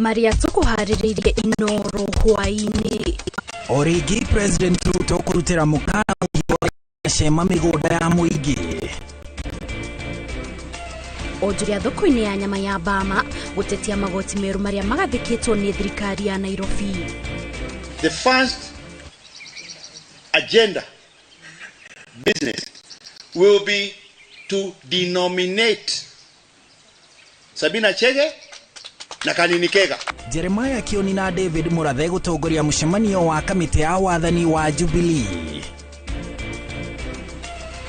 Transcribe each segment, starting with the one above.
Maria tũkũharĩrĩirie Inoro hwaĩ-inĩ. O rĩngĩ President Ruto kũrutĩra mũkana cema mĩgũnda ya mũingĩ. Onjoria thoko-inĩ ya nyama ya Bama gũtetia magoti merũ marĩa magathĩkĩtwo nĩ thirikari ya Nairobi. The first agenda business will be to denominate Sabina Chege na Kanini Kega. Jeremiah Kioni na David Murathe gũtongoria mũcemanio wa kamĩtĩ ya wathani wa Jubilee.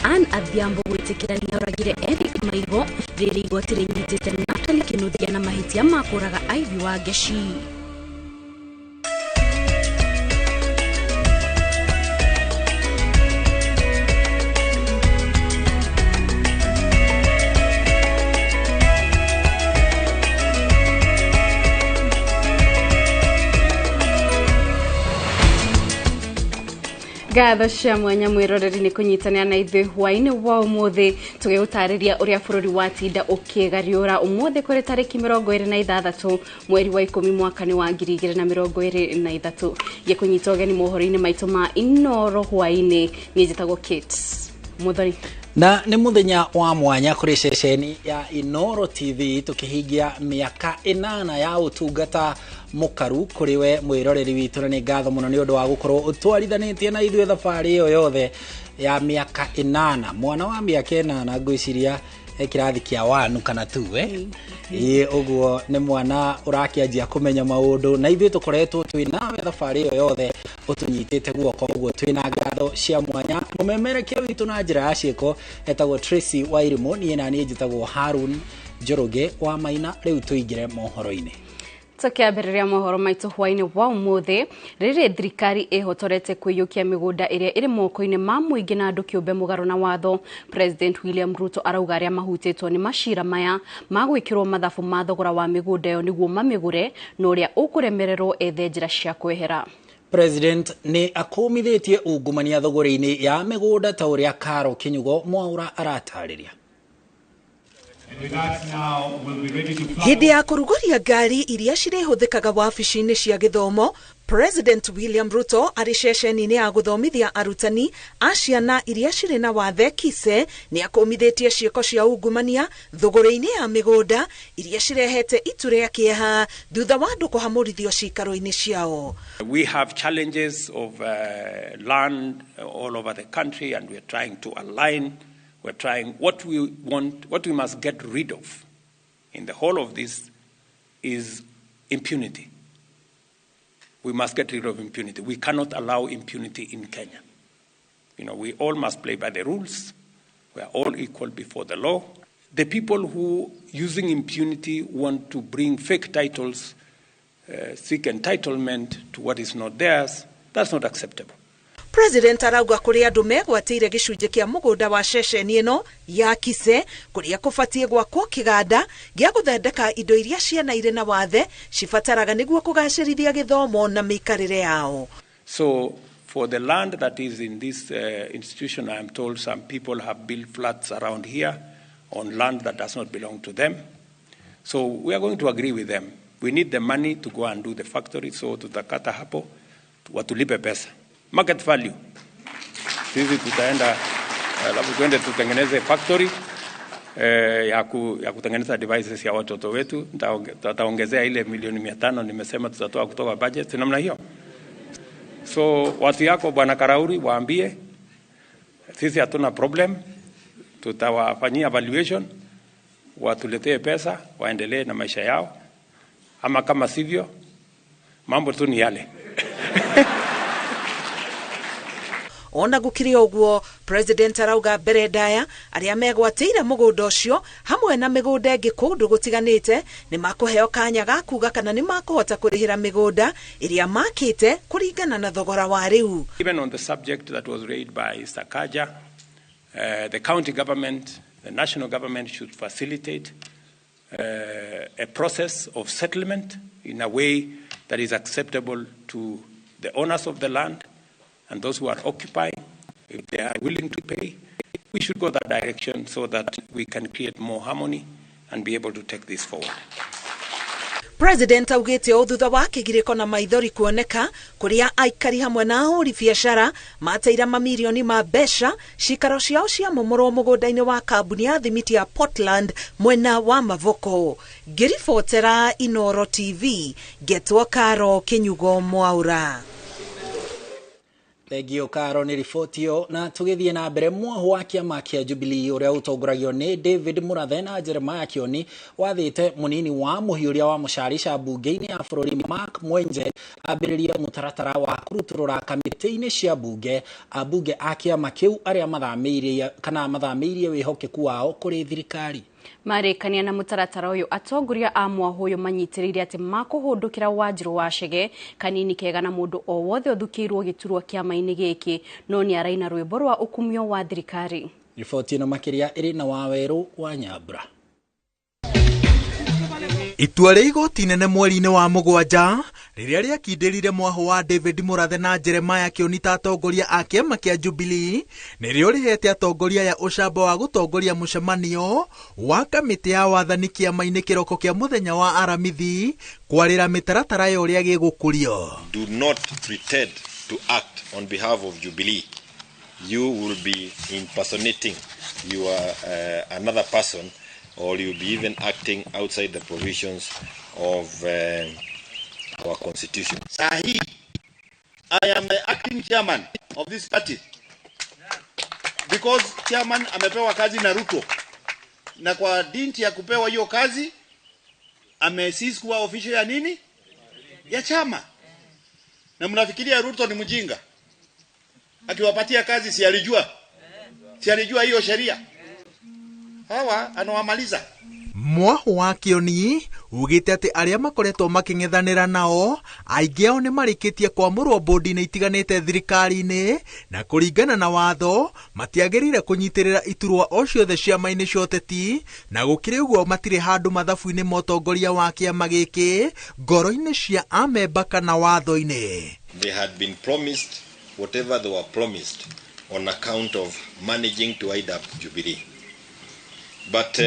Ann Adhiambo gwĩtĩkĩra nĩoragire Eric Maigo rĩrĩa igoti rĩnyitĩte Natalie Kinuthia na mahĩtia ma kũraga Ivy Wangeci. Ngatho cia mwanya mwiroreri ni kunyitanira na ithuĩ hwaĩ-inĩ wa ũmũthĩ tũgĩgũtarĩria ũrĩa bũrũri watinda ũkĩgariũra ũmũthĩ kũrĩ tarĩki 26 mweri wa 10 mwaka-inĩ wa 2023. Gĩkũnyita ũgeni mohoro-inĩ maitũ ma Inoro hwaĩ-inĩ. Niĩ njĩtagwo Kate Muthoni. Na nĩ mũthenya wa mwanya kũrĩ ceceni ya Inoro TV tũkĩhingia mĩaka 8 ya ũtungata mũkaru kũrĩ we mwĩroreri witũ, na nĩ ngatho mũno nĩ ũndũ wa gũkorwo ũtwarithanĩtie na ithuĩ thabarĩ ĩyo yothe ya mĩaka 8. Mwana wa mĩaka 8 ngwĩciria kĩrathi kĩa 1 kana 2 ĩ ũguo nĩ mwana ũrakĩanjia kũmenya maũndũ, na ithuĩ tũkoretwo twĩ nawe thabarĩ ĩyo yothe ũtũnyitĩte guoko, ũguo twĩna ngatho cia mwanya. Mũmemerekia witũ na njĩra ya ciĩko etagwo Tracy Wairimu, niĩ na niĩ njĩtagwo Harun Njoroge wa Maina. Rĩu tũingĩre mohoro-inĩ. Tũkĩambĩrĩria mohoro maitũ hwaĩ-inĩ wa ũmũthĩ, rĩrĩ thirikari ĩhotorete kũiyũkia mĩgũnda ĩrĩa ĩrĩ moko-inĩ ma mũingĩ na andũ kĩũmbe mũgarũ na watho. President William Ruto arauga arĩa mahutĩtwo nĩ macira maya magwĩkĩrwo mathabu ma thogora wa mĩgũnda ĩyo nĩguo mamĩgũre, na ũrĩa ũkũremererwo ethe njĩra cia kwehera. President nĩ akũmithĩtie ungumania thogora-inĩ ya mĩgũnda ta ũrĩa Karo Kinyugo Mwaura aratarĩria. Hĩndĩ ya kũrugũria ngari iria cirĩhũthĩkaga wabici-inĩ cia gĩthomo, President William Ruto arĩ ceceni-inĩ ya gũthomithia arutani a ciana iria cirĩ na wathe KISE nĩ akũmithĩtie ciĩko cia ungumania thogora-inĩ ya mĩgũnda iria cirehete itu rĩa kĩeha thutha wa andũ kũhamũrithio ciikaro-inĩ ciao. We have challenges of land all over the country, and we are trying to align. We're trying what we want, what we must get rid of in the whole of this is impunity. We must get rid of impunity. We cannot allow impunity in Kenya. You know, we all must play by the rules. We are all equal before the law. The people who, using impunity, want to bring fake titles, seek entitlement to what is not theirs, that's not acceptable. President arauga kũrĩ andũ megwatĩire gĩcunjĩ kĩa mũgũnda wa ceceni ĩno ya KISE kũrĩa kũbatiĩ gwakwo kĩganda gĩa gũthondeka indo iria ciana irĩ na wathe cibataraga nĩguo kũgacĩrithia gĩthomo na mĩikarĩre yao. So for the land that is in this institution, I am told some people have built flats around here on land that does not belong to them. So we are going to agree with them. We need the money to go and do the factory, so tutakata hapo watulipe pesa. Market value. Sisi tutaenda alafu tuende tutengeneze factory ya kutengeneza devices ya watoto wetu. Tutaongezea ile milioni 500 nimesema tutatoa kutoka budget namna hiyo. So watu yako Bwana Karauri waambie sisi hatuna problem, tutawafanyia valuation, watuletee pesa waendelee na maisha yao, ama kama sivyo mambo tu ni yale. Ona gũkĩrĩ ũguo, President arauga mbere ndaya arĩa megwatĩire mũgũnda ũcio hamwe na mĩgũnda ĩngĩ kũndũ gũtiganĩte nĩ makũheo kanya ga kuga kana nĩ makũhota kũrĩhĩra mĩgũnda ĩrĩa makĩte kũringana na thogora wa rĩu. Even on the subject that was raised by Sakaja, the county government, the national government should facilitate a process of settlement in a way that is acceptable to the owners of the land and those who are occupying. If they are willing to pay, we should go that direction so that we can create more harmony and be able to take this forward. President augĩte ũũ thutha wa kĩgirĩko na maithori kuoneka kũrĩa aikari hamwe na ahũri biacara mateire mamirioni ma mbeca cikaro ciao ciamomorwo mũgũnda-inĩ wa kambuni ya thimiti ya Portland mwena wa Mavoko. Ngĩribotera Inooro TV, ngetwo Karo Kinyugo Mwaura. Thengio Karo nĩ riboti ĩyo. Na tũgĩthiĩ na mbere, mwahu wa kĩama kĩa Jubilee ũrĩa ũtongoragio nĩ David Murathe na Jeremiah Kioni wathĩte mũnini wa mũhiũria wa mũcarica mbunge-inĩ ya bũrũri Mark Mwenje ambĩrĩrie mũtaratara wa kũrutũrũra kamĩtĩ-inĩ cia mbunge ambunge a kĩama kĩu arĩa mathamĩirie kana mathamĩirie wĩhokeku wao kũrĩ thirikari. Marĩkania na mũtaratara ũyũ, atongoria a mwahu ũyũ manyitĩrĩire atĩ makũhũndũkĩra Wanjiru wa Chege, Kanini Kega na mũndũ o wothe ũthukĩirwo gĩturwa kĩama-inĩ gĩkĩ no nĩ araina rwĩmbo rwa ũkumio wa thirikari. Riboti ĩno makĩria ĩrĩ na Wawerũ wa Nyambura. Itua rĩa igoti inene mweri-inĩ wa mũgwanja rĩrĩa rĩakindĩrire mwahu wa David Murathe na Jeremiah Kioni ta atongoria a kĩama kĩa Jubilee nĩrĩo rĩhete atongoria aya ũcamba wa gũtongoria mũcemanio wa kamĩtĩ ya wathani kĩama-inĩ kĩroko kĩa mũthenya wa Aramithi kwarĩra mĩtaratara ya ũrĩa gĩgũkũrio. Do not pretend to act on behalf of Jubilee. You will be impersonating your another person, or you'll be even acting outside the provisions of our constitution. Sahi, I am the acting chairman of this party because chairman amepewa kazi na Ruto, na kwa dinti ya kupewa hiyo kazi amesisi kuwa official ya nini ya chama. Na mnafikiria Ruto ni mjinga? Akiwapatia kazi si alijua? Si alijua hiyo sheria? Hawa anawamaliza. Mwahu wa Kioni ugite ati aria makoretwo making'ethanĩra nao aingĩ ao nĩ marĩkĩtie kwamũrwo bodi-inĩ itiganĩte thirikari-inĩ na kũringana na watho matiagĩrĩire kũnyitĩrĩra iturwa o ciothe ciama-inĩ cia ũteti, na gũkĩrĩ ũguo matirĩ handũ mathabu-inĩ ma ũtongoria wa kĩama gĩkĩ ngoro-inĩ cia amemba kana watho-inĩ. They had been promised whatever they were promised on account of managing to wind up Jubilee. But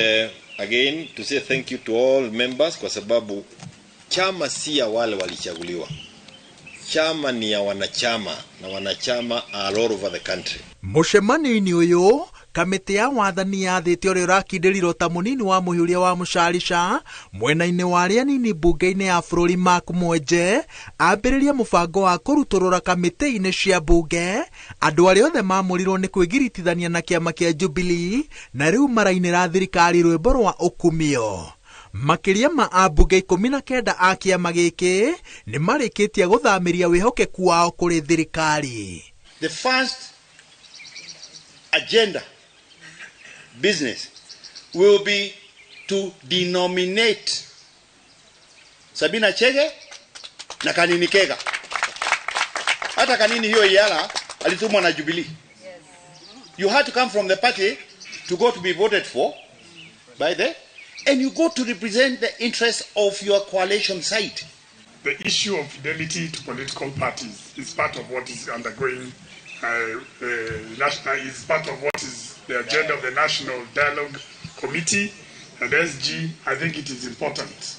again, to say thank you to all members, kwa sababu chama si ya wale walichaguliwa. Chama ni ya wanachama, na wanachama are all over the country. Mũcemanio-inĩ ũyũ kamĩtĩ ya wathani yathĩte ũrĩa ũrakindĩrirwo ta mũnini wa mũhiũria wa mũcarica mwena-inĩ wa arĩa anini mbunge-inĩ ya bũrũri Mark Mwenje ambĩrĩrie mũbango wa kũrutũrũra kamĩtĩ-inĩ cia mbunge andũ arĩa othe maamũrirwo nĩ kwĩgiritithania na kĩama kĩa Jubilee na rĩu marainĩra thirikari rwĩmbo rwa ũkumio. Makĩria ma ambunge 19 a kĩama gĩkĩ nĩ marĩkĩtie gũthamĩria wĩhokeku wao kũrĩ thirikari. The first agenda business will be to denominate Sabina Chege na Kanini Kega. Hata Kanini hiyo iala alitumwa na Jubilee. You had to come from the party to go to be voted for by the, and you go to represent the interests of your coalition side. The issue of fidelity to political parties is part of what is undergoing is part of what is the agenda of the National Dialogue Committee and SG. I think it is important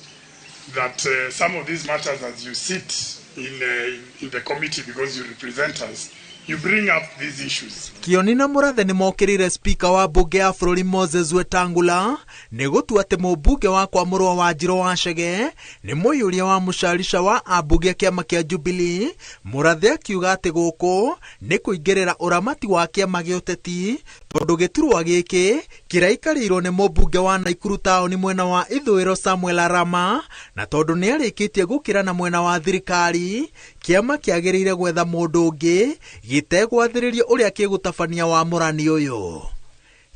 that some of these matters, as you sit in the committee, because you represent us, you bring up these issues. Kioni na Murathe nĩ mokĩrĩire speaker wa mbunge ya bũrũri Moses Wetangula nĩ gũtua atĩ mũmbunge wa kwamũrwo Wanjiru wa Chege nĩ mũiyũria wa mũcarica wa ambunge a kĩama kĩa Jubilee. Murathe akiuga atĩ gũkũ nĩ kũingĩrĩra ũramati wa kĩama gĩa ũteti tondũ gĩturwa gĩkĩ kĩraikarĩirwo nĩ mũmbunge wa Naikuru taũni mwena wa ithũĩro Samuel Arama, na tondũ nĩ arĩkĩtie gũkĩra na mwena wa thirikari kĩama kĩagĩrĩire gwetha mũndũ ũngĩ gĩtegwathĩrĩria ũrĩa kĩgũtabania wamũrani ũyũ.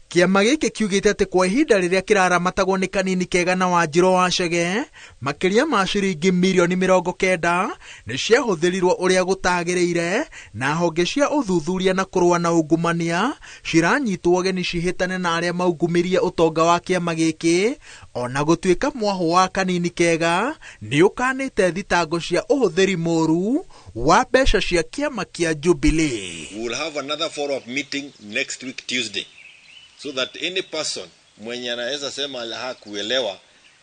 Kĩama gĩkĩ kiugĩte atĩ kwa ihinda rĩrĩa kĩraramatagwo nĩ Kanini Kega na Wanjiru wa Chege makĩria ma ciringi mirioni 90 nĩ ciahũthĩrirwo ũrĩa gũtagĩrĩire, na honge cia ũthuthuria na kũrũa na ungumania ciranyitwo ũgeni cihĩtane na arĩa maungumirie ũtonga wa kĩama gĩkĩ, ona gũtuĩka mwahu wa Kanini Kega nĩ ũkanĩte thitango cia ũhũthĩri mũru wa mbeca cia kĩama kĩa Jubilee. We will have another follow-up meeting next week Tuesday, so that any person mwenye anaweza sema hakuelewa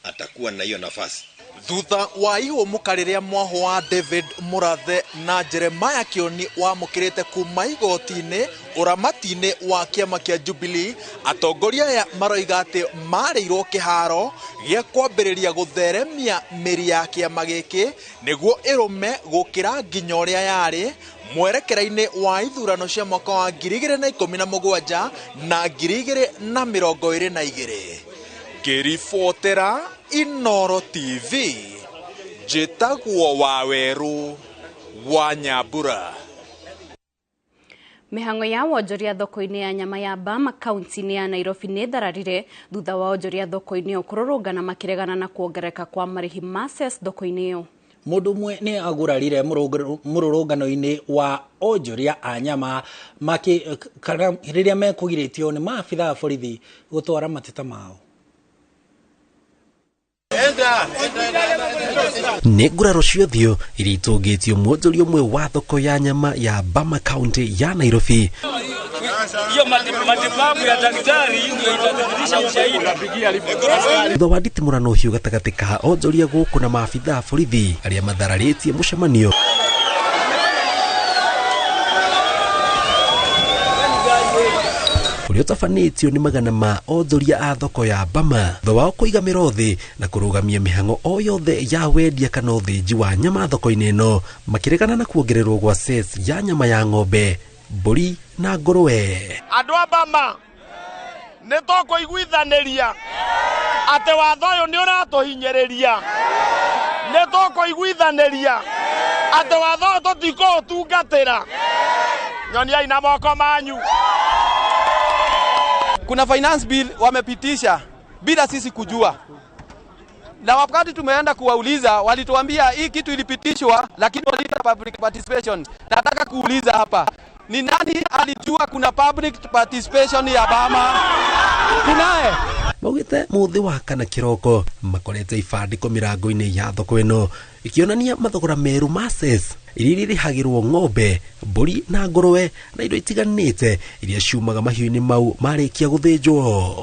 atakuwa na hiyo nafasi. Thutha wa ihũmũka rĩrĩa mwaho wa David Murathe na Jeremiah Kioni wamũkĩrĩte kuma igoti-inĩ ũramati-inĩ wa kĩama kĩa Jubilee, atongoria aya maroiga atĩ marĩirwo kĩharo gĩa kwambĩrĩria gũtheremia mĩri ya kĩama gĩkĩ nĩguo ĩrũme gũkĩra nginya ũrĩa yarĩ mwerekera-inĩ wa ithurano cia mwaka wa 2017 na 2022. Ngĩribotera Inooro TV, njĩtagwo Wawerũ wa Nyambura. Mĩhang'o ya wonjoria thoko-inĩ ya nyama ya Bama kaunti-inĩ ya Nairobi nĩ thararire thutha wa onjoria thoko-inĩ ĩyo kũrũrũngana makĩregana na kuongerereka kwa marĩhi ma cess thoko-inĩ ĩyo. Mũndũ ũmwe nĩ agurarire mũrũrũngano-inĩ wa onjoria a nyama kana rĩrĩa mekũgirĩtio nĩ maabitha a borithi gũtwara mateta mao. Nĩ nguraro ciothe iria itũngĩtio mwonjoria ũmwe wa thoko ya nyama ya Bama kaunti ya Nairobi. Hiyo matibabu ya daktari ndio itathibitisha ushahidi. Thutha wa nditimũrano ũhiũ gatagatĩ ka onjoria gũkũ na maabitha a borithi arĩa mathararĩtie mũcemanio ũrĩa ũtabanĩtio nĩ magana ma onjoria a thoko ya Bama thutha wao kũiga mĩro thĩ na kũrũgamia mĩhang'o o yothe ya wendia kana ũthĩnji wa nyama thoko-inĩ ĩno makĩregana na kuongererwo gwa cess ya nyama ya ng'ombe, mbũri na ngũrwe. Andũ a Bama nĩ tũkũiguithanĩria atĩ watho ũyũ nĩ ũratũhinyĩrĩria, nĩ tũkũiguithanĩria atĩ watho ũyũ tũtikũũtungatĩra. Nyoniai na moko manyu. Kuna finance bill wamepitisha bila sisi kujua, na wakati tumeenda kuwauliza walituambia hii kitu ilipitishwa lakini waliita public participation. Nataka kuuliza hapa, ni nani alijua kuna public participation ya Bama? Kunaye? Maugĩte mũthĩ wa kana kĩroko makorete ibandĩko mĩrango-inĩ ya thoko ĩno ikĩonania mathogora merũ ma cess iria irĩhagĩrwo ng'ombe, mbũri na ngũrwe na indo itiganĩte iria ciumaga mahiũ-inĩ mau marĩkia gũthĩnjwo.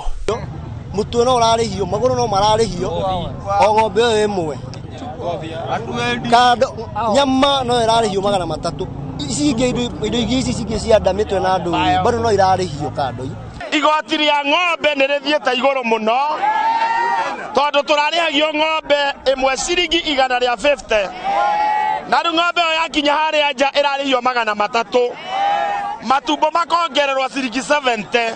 Mũtwe no ũrarĩhio, magũrũ no mararĩhio, o ng'ombe ĩyo ĩmwe. Kando nyama no ĩrarĩhio 300. Ici ingĩ indo ingĩ ici cingĩ cia nda mĩtwe na ndũru bado no irarĩhio kando. Igoti rĩa ng'ombe nĩ rĩthiĩte igũrũ mũno tondũ tũrarĩhagio ng'ombe ĩmwe ciringi 150, na rĩu ng'ombe ĩyo yakinya harĩa nja ĩrarĩhio 300, matumbo makongererwo ciringi 70,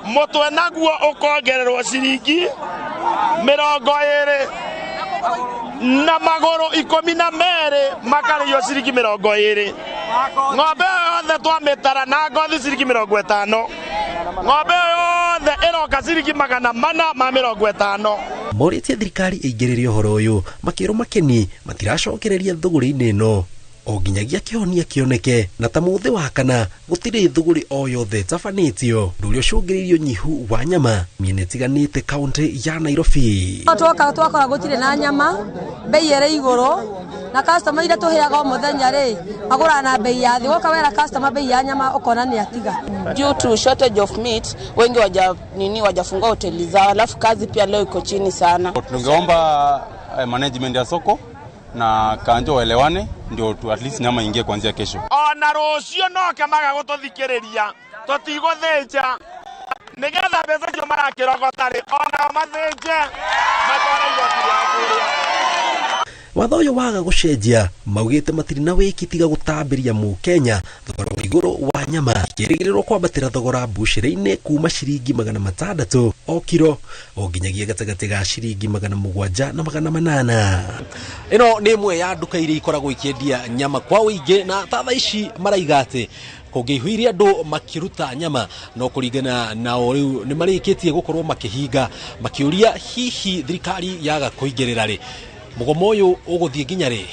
mũtwe naguo ũkongererwo ciringi 20 na magũrũ 12 makarĩhio ciringi 20. Ng'ombe ĩyo yothe twamĩtara na ngothi ciringi 50. Ng'ombe yothe ĩroka ciringi 450. Morĩtie thirikari ĩingĩrĩre ũhoro ũyũ makĩrwo makeni matiracokereria thũgũrĩ-inĩ ĩno o nginyagia kĩhonia kĩoneke, na ta mũthĩ wa kana gũtirĩ thũgũrĩ o yothe ĩtabanĩtio ũndũ ũrĩa ũcũngĩrĩirie ũnyihu wa nyama mĩena ĩtiganĩte kaunti ya Nairobi. Twoka twakora gũtirĩ na nyama, bei ĩrĩ igũrũ, na customer iria tũheaga o mũthenya rĩ magũraga na bei ya thĩ. Woka wera customer bei ya nyama ũkona nĩ atiga. Due to shortage of meat, wengi wajafungua hoteli zao, alafu kazi pia leo iko chini sana. Tungeomba management ya soko na kanjo waelewane ndio tu at least nyama ingie kuanzia kesho. Ona rũciũ no kamaga gũtũthikĩrĩria tũtigũthĩnja nĩgetha mbeca icio marakĩrogota rĩ onao mathĩnje matware igoti rĩa kũrĩa. Watho ũyũ waga gũcenjia maugĩte matirĩ na wĩki tiga gũtambĩria mũkenya thogora wa igũrũ wa nyama kĩrĩgĩrĩrwo kwambatĩra thogora mbucĩrĩ-inĩ kuma ciringi 600 o kiro o nginyagia gatagatĩ ga ciringi 700 na 800. Ĩno nĩ ĩmwe ya nduka iria ikoragwo ikĩendia nyama kwa ũingĩ, na ta thaa ici maraiga atĩ kũngĩihũire andũ makĩruta nyama no kũringana nao rĩu nĩ marĩkĩtie gũkorwo makĩhinga, makĩũria hihi thirikari yaga kũingĩrĩra rĩ mũgomo ũyũ ũgũthiĩ nginya rĩ.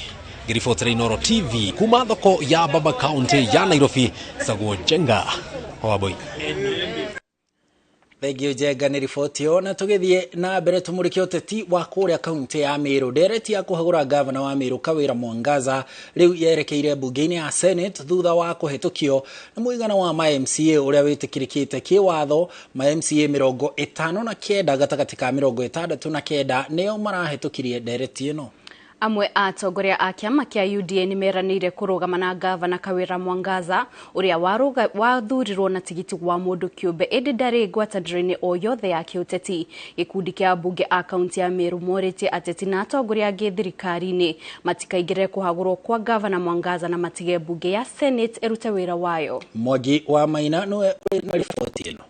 Ngĩribotera Inooro TV kuma thoko ya Bama kaunti ya Nairobi, Saguo Njenga, Waboi. Thengio Njenga nĩ riboti ĩyo. Na tũgĩthiĩ na mbere tũmũrĩke ũteti wa kũrĩa kaunti ya Meru. Ndereti ya kũhagũra gavana wa Meru Kawĩra Mwangaza rĩu yerekeire mbunge-inĩ ya Senate thutha wa kũhetũkio na mũigana wa ma MCA ũrĩa wĩtĩkĩrĩkĩte kĩwatho. Ma MCA 59 gatagatĩ ka 69 nĩo marahetũkirie ndereti ĩno. Amwe a atongoria a kĩama kĩa UDA nĩ meranĩire kũrũgama na gavana Kawĩra Mwangaza ũrĩa wathurirwo na tigiti wa mũndũ kĩũmbe, ĩndĩ ndarĩ ngwatanĩro-inĩ o yothe ya kĩũteti. Gĩkundi kĩa ambunge a kaunti ya Meru morĩtie ateti na atongoria angĩ thirikari-inĩ matikaingĩrĩre kũhagũrwo kwa gavana Mwangaza na matige mbunge ya Senate ĩrute wĩra wayo. Mwangi wa Maina nĩwe ũrĩ na riboti ĩno.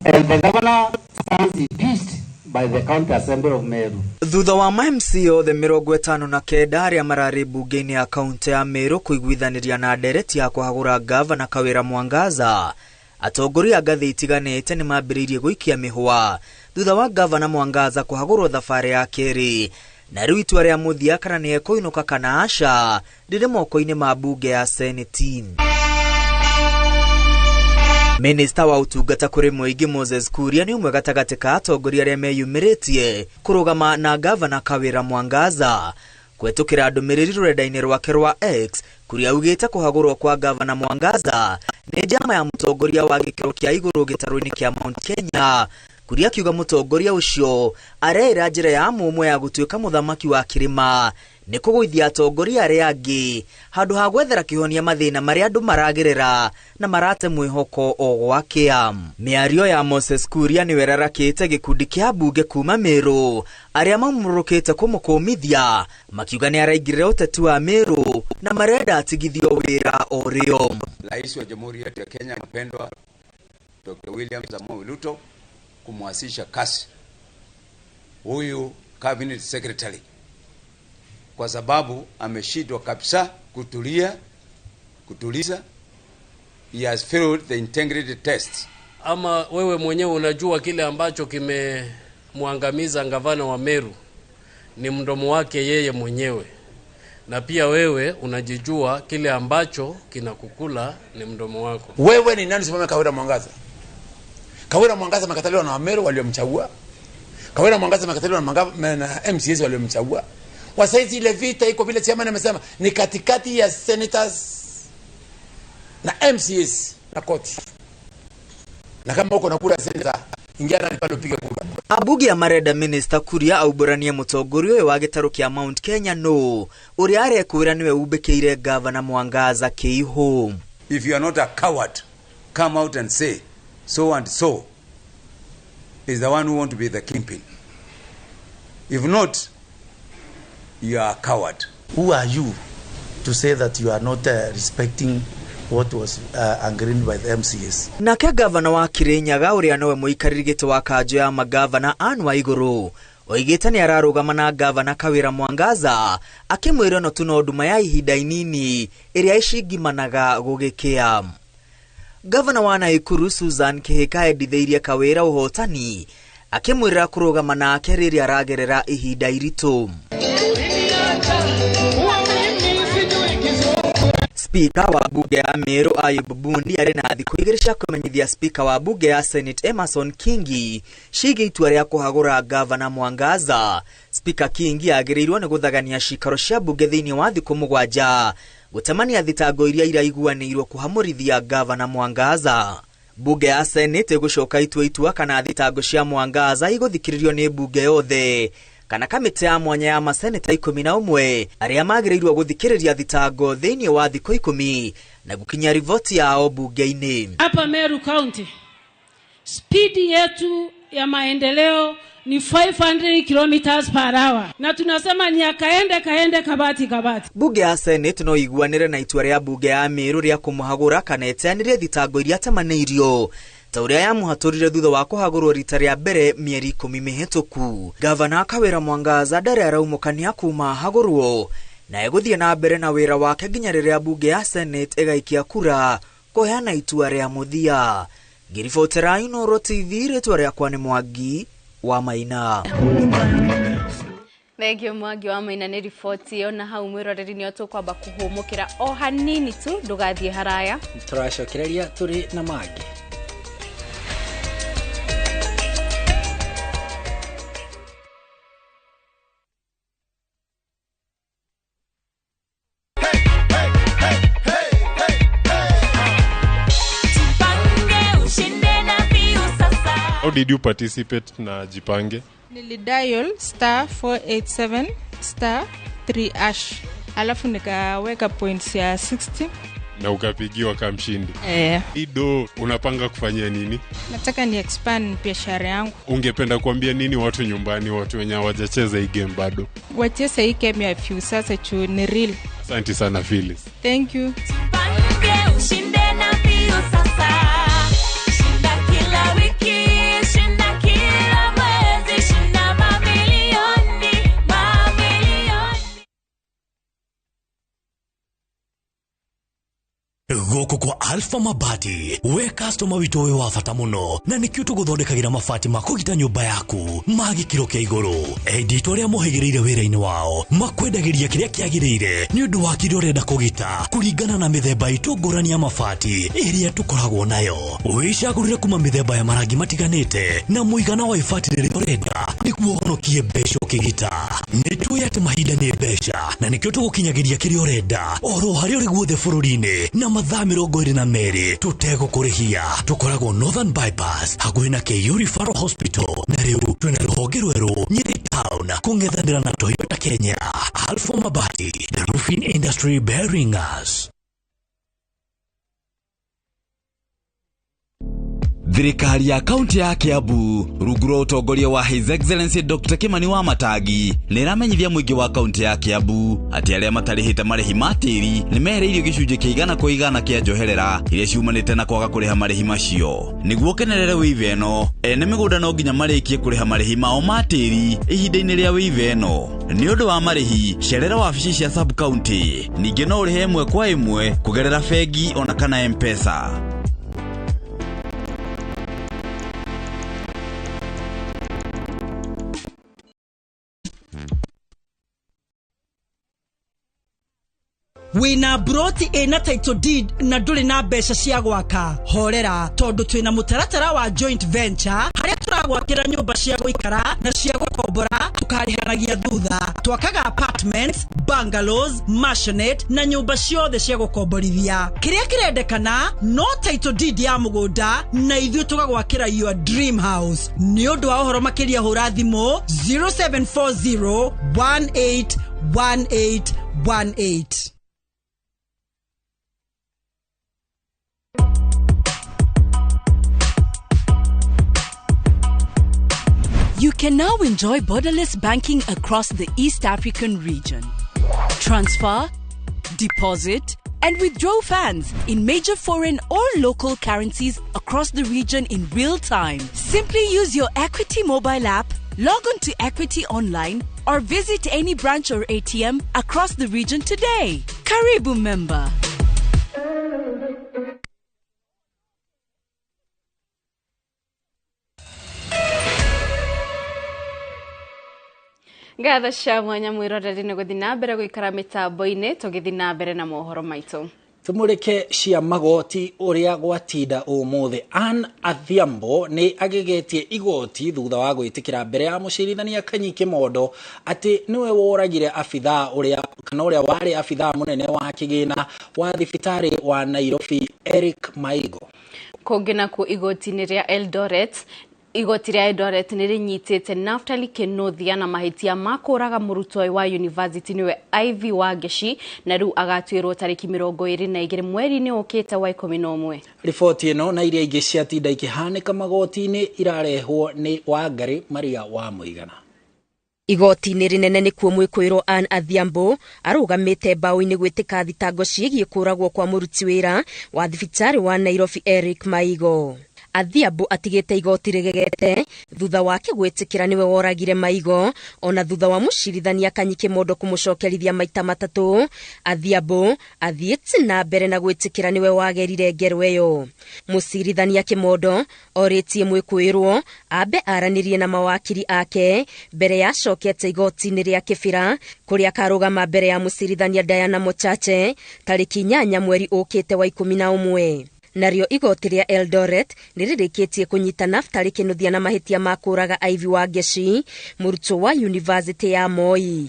And the governor stands impeached by the County Assembly of Meru. Thutha wa ma MCA othe 59 arĩa mararĩ mbunge-inĩ ya kaunti ya Meru kũiguithanĩria na ndereti ya kũhagũra gavana Kawĩra Mwangaza, atongoria a ngathĩ itiganĩte nĩ mambĩrĩirie gũikia mĩhũa thutha wa gavana Mwangaza kũhagũrwo thabarĩ ya kerĩ, na rĩu itua rĩa mũthia kana nĩ ekũinũka kana aca rĩrĩ moko-inĩ ma mbunge ya Senate. Minista wa ũtungata kũrĩ mũingĩ Moses Kuria nĩ ũmwe gatagatĩ ka atongoria arĩa meyumĩrĩtie kũrũgama na gavana Kawĩra Mwangaza. Kũhetũkĩra ndũmĩrĩri rũrenda-inĩ rwake rwa X, Kuria augĩte kũhagũrwo kwa gavana Mwangaza nĩ njama ya mũtongoria wa gĩkĩro kĩa igũrũ gĩtarũ-inĩ kĩa Mount Kenya. Kuria akiuga mũtongoria ũcio areĩra njĩra ya mũmwe ya gũtuĩka mũthamaki wa kĩrĩma nĩ kũgũithia atongoria arĩa angĩ handũ ha gwethera kĩhonia mathĩna marĩa andũ maragerera na marate mwĩhoko o gwakĩa. Mĩario ya Moses Kuria nĩwe ĩrarakĩte gĩkundi kĩa mbunge kuma Meru arĩa mamũrũkĩte kũmũkũmithia makiuga nĩ araingĩrĩra ũteti wa Meru na marenda atigithio wĩra o rĩo. Rais wa Jamhuri yetu ya Kenya mpendwa Dr. William Samoei Ruto kumwasisha kasi huyu cabinet secretary kwa sababu ameshindwa kabisa kutuliza. He has failed the integrity test. Ama wewe mwenyewe unajua kile ambacho kimemwangamiza gavana wa Meru ni mdomo wake yeye mwenyewe, na pia wewe unajijua kile ambacho kinakukula ni mdomo wako. Wewe ni nani simame Kawira Mwangaza? Kawira Mwangaza amekataliwa na Wameru waliomchagua. Kawira Mwangaza amekataliwa na MCAs waliomchagua. Wasaizi ile vita iko vile chairman amesema ni katikati ya senators na MCAs na koti. Na kama uko na kura senator, ingia ndani pale upige kura. Abugi ya marenda minister Kuria auboranie mũtongoria ũyũ wa gĩtarũ kĩa Mount Kenya no ũrĩa arekwĩra nĩwe umbĩkĩire gavana Mwangaza kĩihũ. If you are not a coward, come out and say so and so is the one who want to be the kingpin. If not, you are a coward. Who are you to say that you are not respecting what was agreed by the MCAs? Nake gavana wa Kirinyaga ũrĩa nowe mũikarĩri gĩtĩ wa kanjũ ya magavana Anne Waigũrũ oigĩte nĩ ararũgama na gavana Kawĩra Mwangaza akĩmwĩra no tu no nduma ya ihinda inini ĩrĩa ĩcingimanaga gũgĩkĩa. Gavana wa Nakuru Susan Kihika endithĩirie Kawĩra ũhotani akĩmwĩra kũrũgama nake rĩrĩa aragerera ihinda iritũ. Speaker wa bunge ya Meru Ayub Bundi arĩ na thikũ igĩrĩ cia kũmenyithia Speaker wa bunge ya Senate Emerson Kingi ciĩgiĩ itua rĩa kũhagũra gavana Mwangaza. Speaker Kingi agĩrĩirwo nĩ gũthagania cikaro cia bunge thĩinĩ wa thikũ 7 gũtemania thitango iria iraiguanĩirwo kũhamũrithia gavana Mwangaza. Bunge ya Senate ĩgũcoka itua kana thitango cia Mwangaza igũthikĩrĩrio nĩ bunge yothe kana kamĩtĩ ya mwanya ya maseneta 11 arĩa magĩrĩirwo gũthikĩrĩria thitango thĩinĩ wa thikũ 10 na gũkinyia riboti yao bunge-inĩ. Hapa Meru County spidi yetu ya maendeleo ni 500 kilometers per hour, na tunasema ni akaende kaende kabati kabati. Bunge ya Senate no iguanĩre na itua rĩa bunge ya Meru rĩa kũmũhagũra kana ĩteanĩrie thitango iria temanĩirio ta ũrĩa yamũhatũrire thutha wa kũhagũrwo rita rĩa mbere mĩeri 10 mĩhĩtũku. Gavana Kawĩra Mwangaza ndarĩ araumũkania kuma ahagũrwo na egũthiĩ na mbere na wĩra wake nginya rĩrĩa bunge ya Senate ĩgaikia kura kũheana itua rĩa mũthia. Ngĩribotera Inooro TV, rĩtwa rĩakwa nĩ Mwangi wa Maina. Thengio Mwangi wa Maina nĩ riboti ĩyo. Na hau mwĩroreri nĩo tũkwamba kũhũmũkĩra o hanini tu, ndũgathiĩ haraya, tũracokereria tũrĩ na mangĩ. did you participate na Jipange? Nilidial star 487 star 3 hash, alafu nikaweka points ya 60. Na ukapigiwa kama mshindi. Eh. Ido, unapanga kufanyia nini? Nataka ni expand biashara yangu. Ungependa kuambia nini watu nyumbani, watu wenye hawajacheza hii game bado? Wacheze hii game ya Viusasa juu ni real. Asante sana Phyllis. Thank you. Jipange ushinde na Viusasa. Shinda kila wiki, shinda kila mwezi, shinda mamilioni, mamilioni. Gũkũ kwa Alpha Mabati we customer witũ wĩ wa bata mũno na nĩkĩo tũgũthondekagĩra mabati ma kũgita nyũmba yaku ma gĩkĩro kĩa igũrũ. Endia itũ arĩa mohĩgĩrĩire wĩra-inĩ wao makwendagĩria kĩrĩa kĩagĩrĩire nĩ ũndũ wa kĩrĩa ũrenda kũgita kũringana na mĩthemba itũ ngũrani ya mabati ĩrĩa tũkoragwo nayo. Wĩcagũrĩre kuma mĩthemba ya marangi matiganĩte na mũigana wa ibati rĩrĩa ũrenda nĩguo ũhonokie mbeca ũkĩgita. Nĩ tũĩ atĩ mahinda nĩ mbeca na nĩkĩo tũgũkinyagĩria kĩrĩa ũrenda oro harĩa ũrĩ guothe bũrũri-inĩ na mathaa 22 tũtegũkũrĩhia. Tũkoragwo Northern Bypass hakuhĩ na KU Referral Hospital na rĩu twĩna rũhonge rwerũ Nyeri Town kũng'ethanĩra na Toyota Kenya. Alpha Mabati, the roofing industry bearing us. Thirikari ya kaunti ya Kiambu rungu rwa ũtongoria wa His Excellency Dr. Kimani wa Matangi nĩ ĩramenyithia mũingĩ wa kaunti ya Kiambu atĩ arĩa matarĩhĩte marĩhi ma tĩri nĩ mehereirio gĩcunjĩ kĩa 100% kĩa njoherera iria ciumanĩte na kwaga kũrĩha marĩhi macio. Nĩguo ũkenerere wĩiva ĩno, ene mĩgũnda no nginya marĩkie kũrĩha marĩhi mao ma tĩri ihinda-inĩ rĩa wĩiva ĩno. Nĩ ũndũ wa marĩhi, cerera wabici cia sub county. Ningĩ no ũrĩhe ĩmwe kwa ĩmwe kũgerera bengi ona kana M-Pesa. Wina broti ina title deed na ndũrĩ na mbeca cia gwaka horera tondũ twĩna mũtaratara wa joint venture harĩa tũragwakĩra nyũmba cia gũikara na cia gũkombora tũkarĩhanagia thutha. Twakaga apartments, bungalows, maisonette na nyũmba ciothe cia gũkomborithia. Kĩrĩa kĩrendekana no title deed ya mũgũnda na ithuĩ tũgagwakĩra your dream house. Nĩ ũndũ wa ũhoro makĩria hũra thimũ 0740 18 18 18. You can now enjoy borderless banking across the East African region. Transfer, deposit, and withdraw funds in major foreign or local currencies across the region in real time. Simply use your Equity mobile app, log on to Equity Online, or visit any branch or ATM across the region today. Karibu member. Ngatho cia mwanya mwiroreri nĩ gũthiĩ na mbere gũikara mĩtambo-inĩ tũgĩthiĩ na mbere na mohoro maitũ. Tumurike cia magoti uria gwatinda umuthi. Ann Adhiambo ni agegetie igoti thutha wa gwitikira mbere ya mucirithania Kanyi Kimondo ati niwe woragire abithaa uria kana uria wari abithaa munene wa kigina wa thibitari wa Nairobi Eric Maigo. Kũngĩ nakuo igoti-inĩ rĩa Eldoret Igoti rĩa Eldoret nĩ rĩnyitĩte Naftali Kinuthia na mahĩtia ma kũũraga mũrutwo wa university nĩwe Ivy Wangeci na rĩu agatuĩrwo tarĩki 22 mweri-inĩ ũkĩte wa 11. Riboti ĩno na iria ingĩ ciatinda ikĩhanĩka magoti-inĩ irarehwo nĩ Wangari Maria wa Mũigana. Igoti-inĩ rĩnene nĩkuo mwĩkũĩrwo Ann Adhiambo arũgamĩte mbaũ-inĩ gwĩtĩka thitango ciĩgiĩ kũũragwo kwa mũruti wĩra wa thibitarĩ wa Nairobi Eric Maigo. Adhiambo atigĩte igoti rĩgegete thutha wake gwĩtĩkĩra nĩwe woragire Maigo ona thutha wa mũcirithania Kanyi Kimondo kũmũcokerithia maita matatũ. Adhiambo athiĩte na mbere na gwĩtĩkĩra nĩwe wagerire ngero ĩyo. Mũcirithania Kimondo orĩtie mwĩkũĩrwo ambe aranĩrie na mawakiri ake mbere ya acokete igoti-inĩ rĩa Kĩbĩra kũrĩa akarũgama mbere ya mũcirithania Diana Mochache tarĩki 8 mweri ũkĩte wa 11. Narĩo igoti rĩa Eldoret nĩ rĩrĩkĩtie kũnyita Naftali Kinuthia na mahĩtia ma kũũraga Ivy Wangeci mũrutwo wa University ya Moi.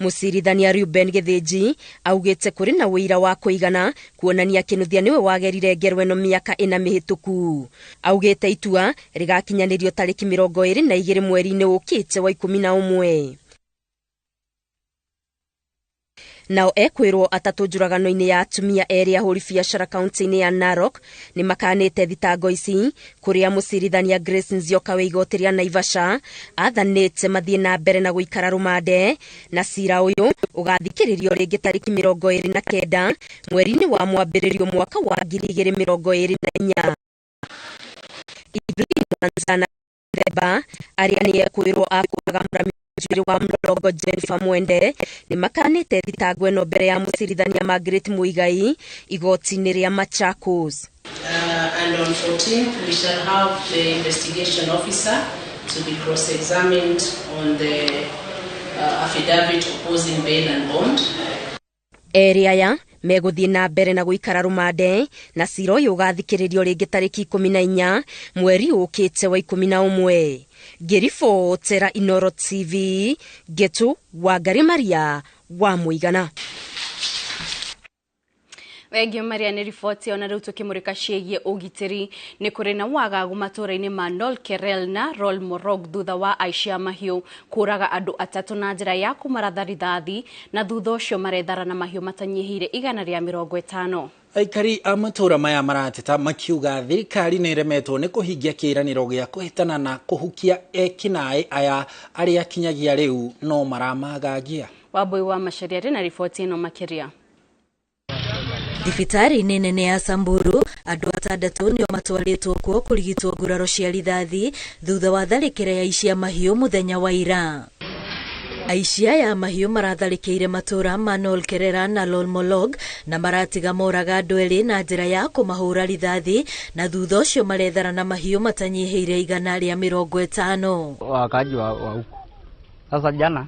Mũcirithania Reuben Gĩthĩnji augĩte kũrĩ na ũira wa kũigana kuonania Kinuthia nĩwe wagerire ngero ĩno mĩaka 4 mĩhĩtũku. Augĩte itua rĩgakinyanĩrio tarĩki 22 mweri-inĩ ũkĩte wa 11. Nao ekwĩrwo atatũ njũragano-inĩ ya atumia erĩ ahũri biacara kaunti-inĩ ya Narok nĩ makanĩte thitango ici kũrĩa mũcirithania Grace Nzioka wa igoti rĩa Naivasha athanĩte mathiĩ na mbere na gũikara rũmande, na cira ũyũ ũgathikĩrĩrio rĩngĩ tarĩki 29 mweri-inĩ wa mwambĩrĩrio mwaka wa 2024. Ibrahim Mwanzana Themba arĩa nĩ ekwĩrwo akũraga mũrami njuĩrĩ wa Mlolongo Jennifer Mwende nĩ makanĩte thitango ĩno mbere ya mũcirithania Margaret Muigai igoti-inĩ rĩa Machakos. And on 14th we shall have the investigation officer to be cross-examined on the affidavit opposing bail and bond. Erĩ aya megũthiĩ na mbere na gũikara rũmande, na cira ũyũ ũgathikĩrĩrio rĩngĩ tarĩki 14 mweri ũkĩte wa 11. Ngĩribotera Inooro TV, Ngetu Wangari Maria wa Mũigana. Thengio Maria nĩ riboti ona rĩu tũkĩmũrĩka ciĩgiĩ ũgitĩri. Nĩ kũrĩ na wagagu matũũra-inĩ ma Nolkerel na Rolmorog thutha wa aici a mahiũ kũraga andũ atatũ na njĩra ya kũmaratha rithathi, na thutha ũcio marethara na mahiũ matanyihĩire 150. Aikari a matũũra maya marateta makiuga thirikari nĩ ĩremetwo nĩ kũhingia kĩĩranĩro gĩa kũhĩtana na kũhukia ekinaĩ aya arĩa kinyagia rĩu no maramagagia. Wambui wa Macharia arĩ na riboti ĩno makĩria. Thibitarĩ-inĩ nene ya Samburu andũ atandatũ nĩo matwarĩtwo kuo kũrigitwo nguraro cia rithathi thutha wa tharĩkĩra ya aici a mahiũ mũthenya wa ira. Aici aya a mahiũ maratharĩkĩire matũũra ma Nolkerera na Lolmolog na maratiga moraga andũ erĩ na njĩra ya kũmahũra rithathi, na thutha ũcio marethara na mahiũ matanyihĩire 150. Wakaaji wa huku. Sasa jana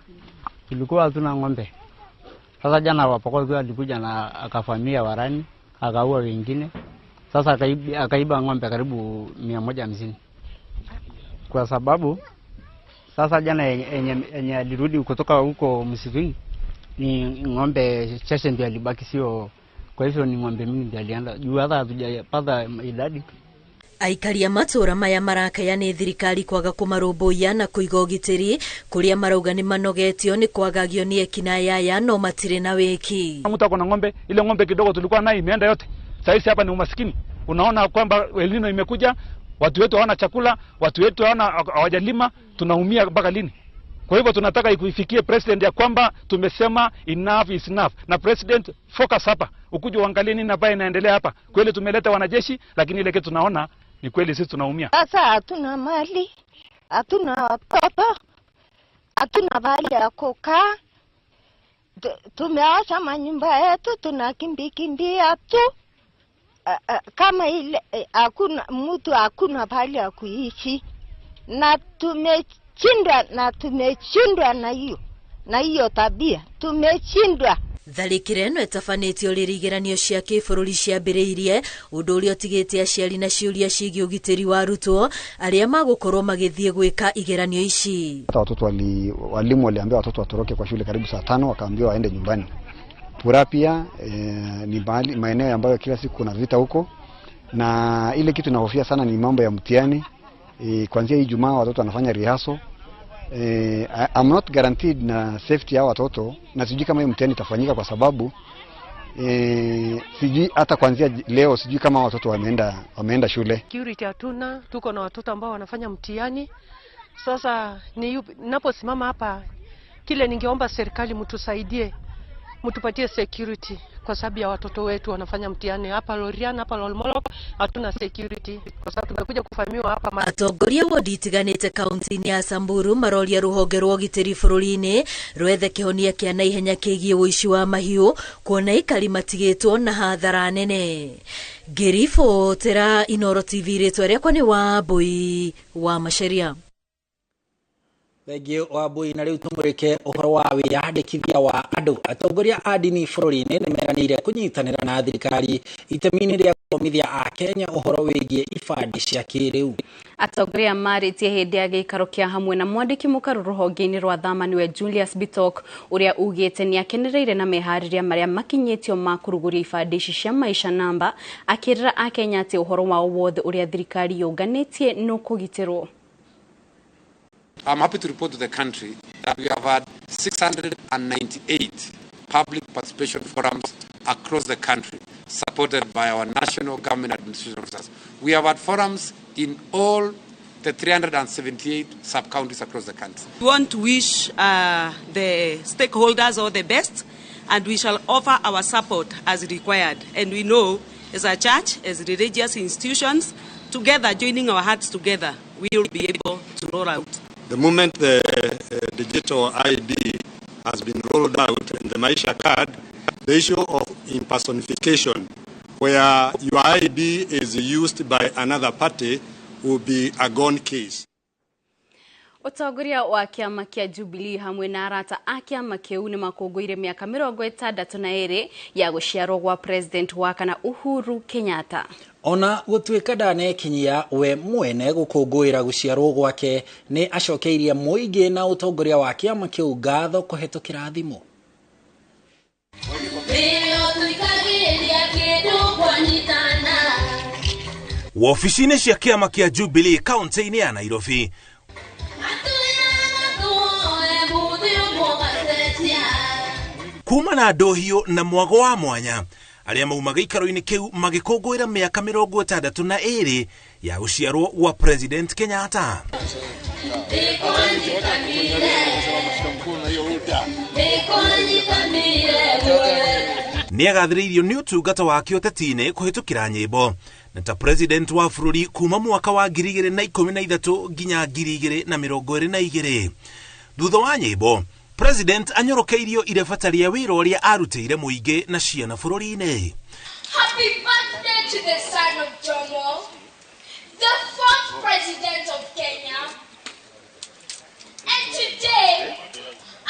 tulikuwa hatuna ng'ombe. Sasa jana Wapokot alikuja na akafamia warani, akaua wengine. Sasa akaiba ng'ombe karibu 150. Kwa sababu sasa jana yenye alirudi kutoka huko msituni ni ng'ombe chache ndio alibaki, sio kwa hivyo ni ng'ombe mingi ndio alienda. Juu hata hatujapata idadi. Aikari a matũũra maya marakaya nĩ thirikari kwaga kũmarũmbũiya na kũiga ũgitĩri kũrĩa marauga nĩ manogetio nĩ kwagagio nĩ ekinaĩ aya no matirĩ na wĩki. Mtu ako na ng'ombe, ile ng'ombe kidogo tulikuwa nayo imeenda yote. Sasa hapa ni umaskini. Unaona kwamba El Nino imekuja, watu wetu hawana chakula, watu wetu hawajalima, tunaumia mpaka lini? Kwa hivyo tunataka ikuifikie president ya kwamba tumesema enough is enough. Na president focus hapa, ukuje uangalie nini ambayo inaendelea hapa. Kweli tumeleta wanajeshi, lakini ile kitu tunaona ni kweli sisi tunaumia. Sasa hatuna mali, hatuna watoto, hatuna mali ya kukaa. Tumeacha manyumba yetu, tunakimbikimbia tu. Kama ile hakuna mtu, hakuna pahali ya kuishi. Na tumeshindwa na hiyo tabia. Tumeshindwa. Tharĩkĩra ĩno ĩtabanĩtio rĩrĩa igeranio cia kĩbũrũri ciambĩrĩirie, ũndũ ũrĩa ũtigĩte aciari na ciũria ciĩgiĩ ũgitĩri wa arutwo arĩa magũkorwo magĩthiĩ gwĩka igeranio ici. Hata watoto walimu waliambia watoto watoroke kwa shule karibu saa 5, wakaambiwa waende nyumbani. Pura pia ni maeneo ambayo kila siku kuna vita huko, na ile kitu nahofia sana ni mambo ya mtihani. Kuanzia hii Ijumaa watoto wanafanya rehearsal. I'm not guaranteed na safety ya watoto, na sijui kama hiyo mtihani itafanyika kwa sababu sijui hata kuanzia leo sijui kama watoto wameenda shule. Security hatuna, tuko na watoto ambao wanafanya mtihani. Sasa ninaposimama hapa, kile ningeomba serikali mtusaidie, mtupatie security kwa sababu ya watoto wetu wanafanya mtihani hapa Lorian, hapa Lolmolok hatuna security kwa sababu tumekuja kufahamiwa hapa. Atongoria wodi itiganĩte kaunti-inĩ ya Samburu maroria rũhonge rwa ũgitĩri bũrũri-inĩ rwethe kĩhonia kĩa naihenya kĩgiĩ ũici wa mahiũ kuona aikari matigĩtwo na hathara nene. Ngĩribotera Inooro TV, rĩtwa rĩakwa nĩ Wambui wa Macharia. Thengiũ Wambui. Na rĩu tũmũrĩke ũhoro wa wĩyandĩkithia wa andũ. Atongoria a ndini bũrũri-inĩ nĩ meranĩire kũnyitanĩra na thirikari itemi-inĩ rĩa gũthomithia Akenya ũhoro wĩgiĩ ibandĩ cia kĩrĩu. Atongoria marĩtie hĩndĩ ya gĩikaro kĩa hamwe na mwandĩki mũkaru rũhonge-inĩ rwa thama nĩwe Julius Bitok, ũrĩa ugĩte nĩ akenereire na meharĩria marĩa makinyĩtio ma kũrugũria ibandĩ ici cia maisha namba, akĩrĩra Akenya atĩ ũhoro wao wothe ũrĩa thirikari yũnganĩtie nũkũgitĩrwo. I'm happy to report to the country that we have had 698 public participation forums across the country, supported by our national government administration officers. We have had forums in all the 378 sub-counties across the country. We want to wish the stakeholders all the best, and we shall offer our support as required. And we know, as a church, as religious institutions, together, joining our hearts together, we will be able to roll out. The moment the digital ID has been rolled out and the Maisha card, the issue of impersonification, where your ID is used by another party, will be a gone case. Ũtongoria wa kĩama kĩa Jubilee hamwe na arata a kĩama kĩu nĩ makũngũĩire mĩaka 62 ya gũciarwo gwa President wa kana Uhuru Kenyatta. Ona gũtuĩka ndanekinyia we mwene gũkũngũĩra gũciarwo gwake, nĩ acokeirie mũingĩ na ũtongoria wa kĩama kĩu ngatho kũhetũkĩra thimũ. Wobici-inĩ cia kĩama kĩa Jubilee kaunti-inĩ ya Nairobi, kuma na ndũhiũ na mwago wa mwanya arĩa mauma gĩikaro-inĩ kĩu magĩkũngũĩra mĩaka 62 ya gũciarwo gwa President Kenyatta. Nĩ agathĩrĩirio nĩ ũtungata wake ũteti-inĩ kũhĩtũkĩra nyĩmbo na ta president wa bũrũri kuma mwaka wa 2013 nginya 2022. Thutha wa nyĩmbo, President anyorokeirio irebata rĩa wĩra ũrĩa arutĩire mũingĩ na ciana bũrũri-inĩ. Happy birthday to the son of Jomo, the fourth president of Kenya. And today,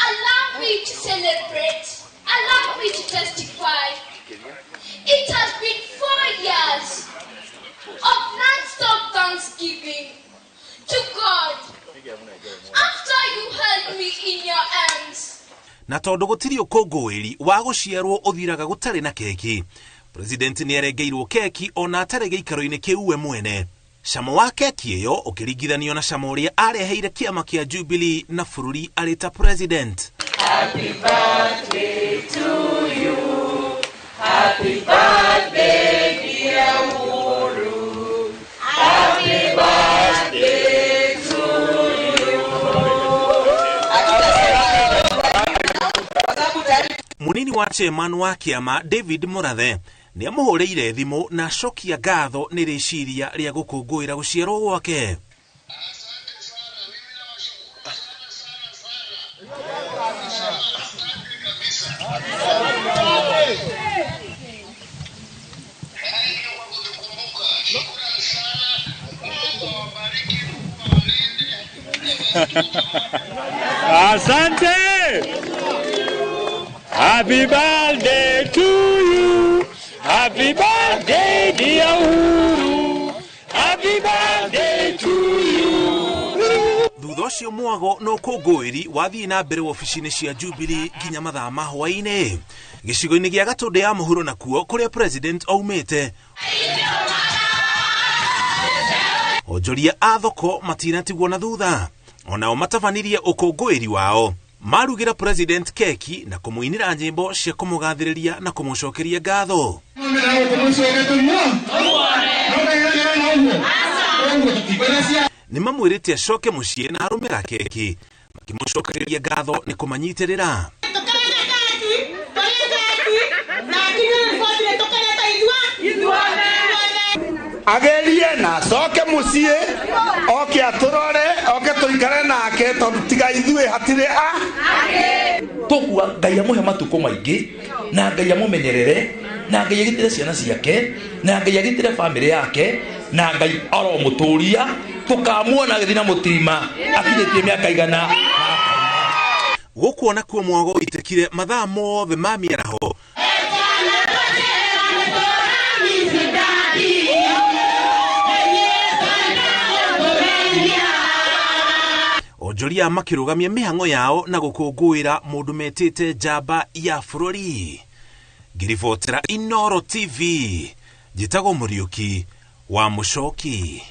allow me to celebrate, allow me to testify. It has been 4 years of non-stop thanksgiving to God after you held me in your arms. Na tondũ gũtirĩ ũkũngũĩri wa gũciarwo ũthiraga gũtarĩ na keki, President nĩ arengeirwo keki ona atarĩ gĩikaro-inĩ kĩu we mwene. Camo wa keki ĩyo ũkĩringithanio na camo ũrĩa areheire kĩama kĩa Jubilee na bũrũri arĩ ta president. Happy birthday to you. Happy birthday dear Uhuru. Happy birthday to you. Munini wa chairman wa kĩama David Murathe nĩ amũhũrĩire thimũ na acokia ngatho nĩ rĩciria rĩa gũkũngũĩra gũciarwo gwake. Asante. Happy birthday to you. Happy birthday dear Uhuru. Happy birthday to you. Thutha ũcio mwago na ũkũngũĩri wathiĩ na mbere wobici-inĩ cia Jubilee nginya mathaa ma hwaĩ-inĩ. Gĩcigo-inĩ gĩa Gatũndũ ya mũhuro nakuo kũrĩa president aumĩte, onjoria a thoko matinatigwo na thutha. Onao matabanirie ũkũngũĩri wao, marugĩra president keki na kũmũinĩra nyĩmbo cia kũmũgathĩrĩria na kũmũcokeria ngatho. Nĩ mamwĩrĩte acoke mũciĩ na arũmĩra keki, makĩmũcokeria ngatho nĩ kũmanyitĩrĩra. Agerie na acoke mũciĩ oke atũrore oke tũikare nake tondũ tiga ithuĩ hatirĩ a tũkua. Ngai amũhe matukũ maingĩ na Ngai amũmenyerere na Ngai agitĩre ciana ciake na Ngai agitĩre bamĩrĩ yake na Ngai aromũtũria tũkamuona agĩthiĩ na mũtirima akinyĩtie mĩaka 120. Gũkũ onakuo mwago ũitĩkire mathaa mothe ma mĩaraho. Onjoria makĩrũgamia mĩhang'o yao na gũkũngũĩra mũndũ metĩte njamba ya bũrũri. Ngĩribotera Inooro TV, njĩtagwo Mũriũki wa Mũcoki.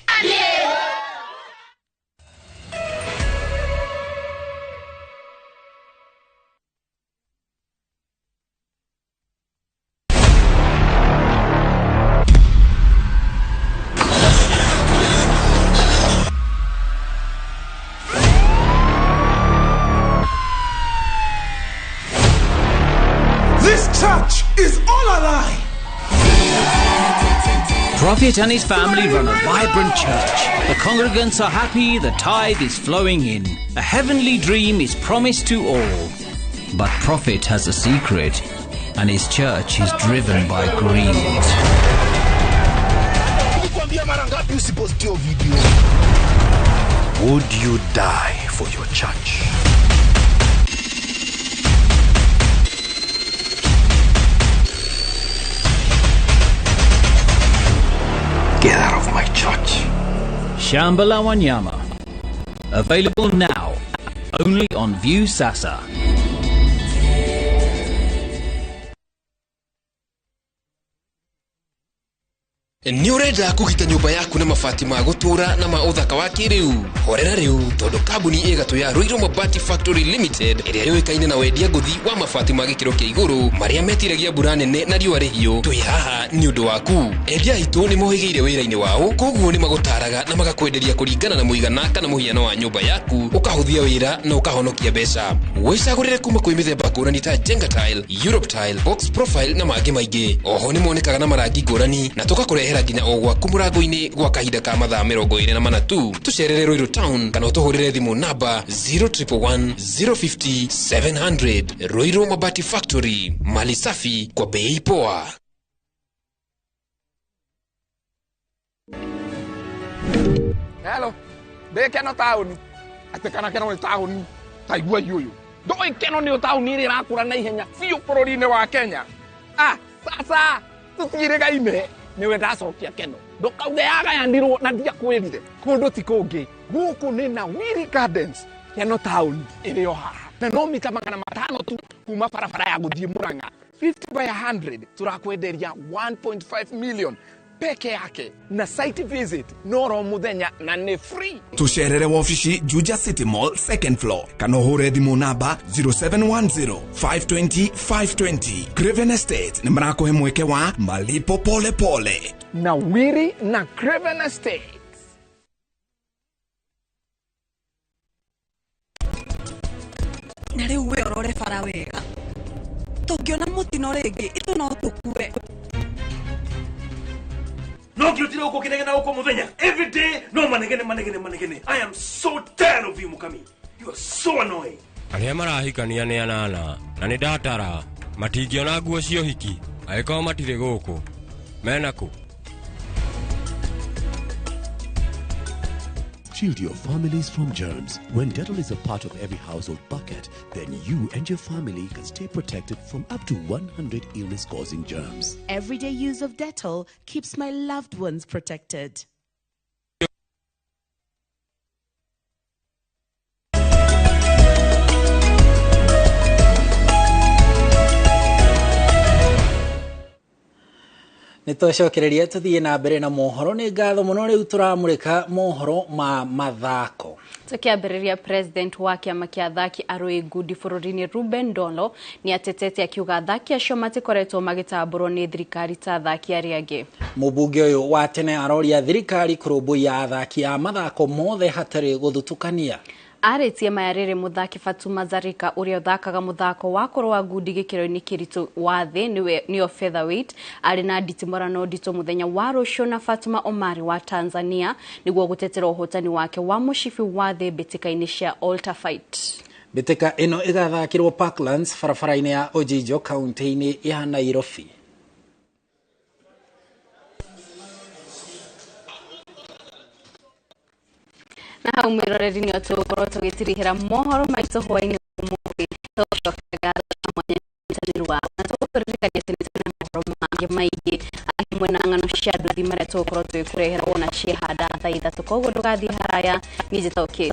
This church is all a lie. Prophet and his family run a vibrant church. The congregants are happy, the tithe is flowing in. A heavenly dream is promised to all. But Prophet has a secret, and his church is driven by greed. Nilikwambia mara ngapi usipost hiyo video? Would you die for your church? Get out of my church. Shamba la Wanyama. Available now, only on View Sasa. Nĩ ũrenda kũgita nyũmba yaku na mabati ma gũtũũra na ma ũthaka wa kĩrĩu? Horera rĩu, tondũ kambuni ĩ gatũ ya Ruiru Mabati Factory Limited ĩrĩa yũĩkaine na wendia ngũthi wa mabati ma gĩkĩro kĩa igũrũ marĩa metiragia mbura nene na riũa rĩhiũ, twĩ haha nĩ ũndũ waku. Endia aitũ nĩ mohĩgĩire wĩra-inĩ wao, koguo nĩ magũtaraga na magakwenderia kũringana na mũigana kana mũhiano wa nyũmba yaku, ũkahũthia wĩra na ũkahonokia mbeca. Wĩcagũrĩre kuma kwĩ mĩthemba ngũrani ta Jenga Tile, Europe Tile, Box Profile na mangĩ maingĩ. Oho nĩ monekaga na marangi ngũrani na tũgakũrehera nginya o gwaku mũrango-inĩ gwa kahinda ka mathaa 24 tu. Tũcerere Ruiru Town kana ũtũhũrĩre thimũ namba 0111 050 700. Ruiru Mabati Factory, mali safi kwa bei poa. Hello, ndĩ Keno taũni. Atĩ kana Keno nĩ taũni, ta igua ũyũ. Ndũĩ Keno nĩyo taũni ĩrĩa ĩrakũra na ihenya biũ bũrũri-inĩ wa Kenya. Ah, sasa tũtiĩrĩgaine, nĩwe ndacokia Keno. Ndũkauge yagayanirwo na ndiakwĩrire. Kũndũ ti kũngĩ, gũkũ nĩ Nawiri Gardens, Keno taũni ĩrĩ o haha. Na no mita 500 tu kuma barabara ya gũthiĩ Murang'a. 50 by 100 turakwenderia 1.5 million peke yake, na site visit noro muthenya na nĩ free. Tucerere wabici Juja City Mall second floor kana ũhũre thimũ namba 0710 520 520. Craven Estate nĩ marakũhe mweke wa malipo pole pole. Nawiri na Craven Estate. Na rĩu we ũrore bara wega, tũngĩona mũtino rĩngĩ itũ no tũkue. No ngĩrutire gũkũ kĩnegena gũkũ mũthenya every day, no manegene manegene manegene. I am so tired of you, Mukami. You are so annoying. Arĩa marahikania nĩ anana na nĩ ndatara matingĩona nguo cia ũhiki angĩkorwo matirĩ gũkũ mena kũ. Shield your families from germs. When Dettol is a part of every household bucket, then you and your family can stay protected from up to 100 illness-causing germs. Everyday use of Dettol keeps my loved ones protected. Nĩ twacokereria tũthiĩ na mbere na mohoro. Nĩ ngatho mũno, rĩu tũramũrĩka mohoro ma mathako. Tukiambĩrĩria, president wa kĩama kĩa athaki arũi ngundi bũrũri-inĩ Ruben Dolo nĩ atetete akiuga athaki acio matikoretwo magĩtambũrwo nĩ thirikari ta athaki arĩa angĩ. Mũmbunge ũyũ wa tene aroria thirikari kũrũmbũiya athaki a mathako mothe hatarĩ gũthutũkania. Arĩtie maya rĩrĩ mũthaki Fatuma Zarika ũrĩa ũthakaga mũthako wa kũrũa ngundi gĩkĩro-inĩ kĩritũ wa thĩ nĩyo featherweight arĩ na nditimũrano nditũ mũthenya wa rũciũ na Fatuma Omari wa Tanzania nĩguo gũtetera ũhotani wake wa mũcibi wa thĩ mbĩtĩka-inĩ cia Ultra Fight. Mbĩtĩka ĩno ĩgathakĩrwo Parklands barabara-inĩ ya Ojijo kaunti-inĩ ya Nairobi. Na hau mwĩroreri nĩ tũgũkorwo tũgĩtirihĩra mohoro maitũ hwainĩ ũmũthĩ. Ndirikania atĩ nĩ tũrĩ na mohoro mangĩ maingĩ hamwe na ng'ano cia nduthi marĩa tũgũkorwo tũgĩkũrehera wona ciahanda thaa 3, koguo ndũgathiĩ haraya. Niĩ njĩtagwo Kate.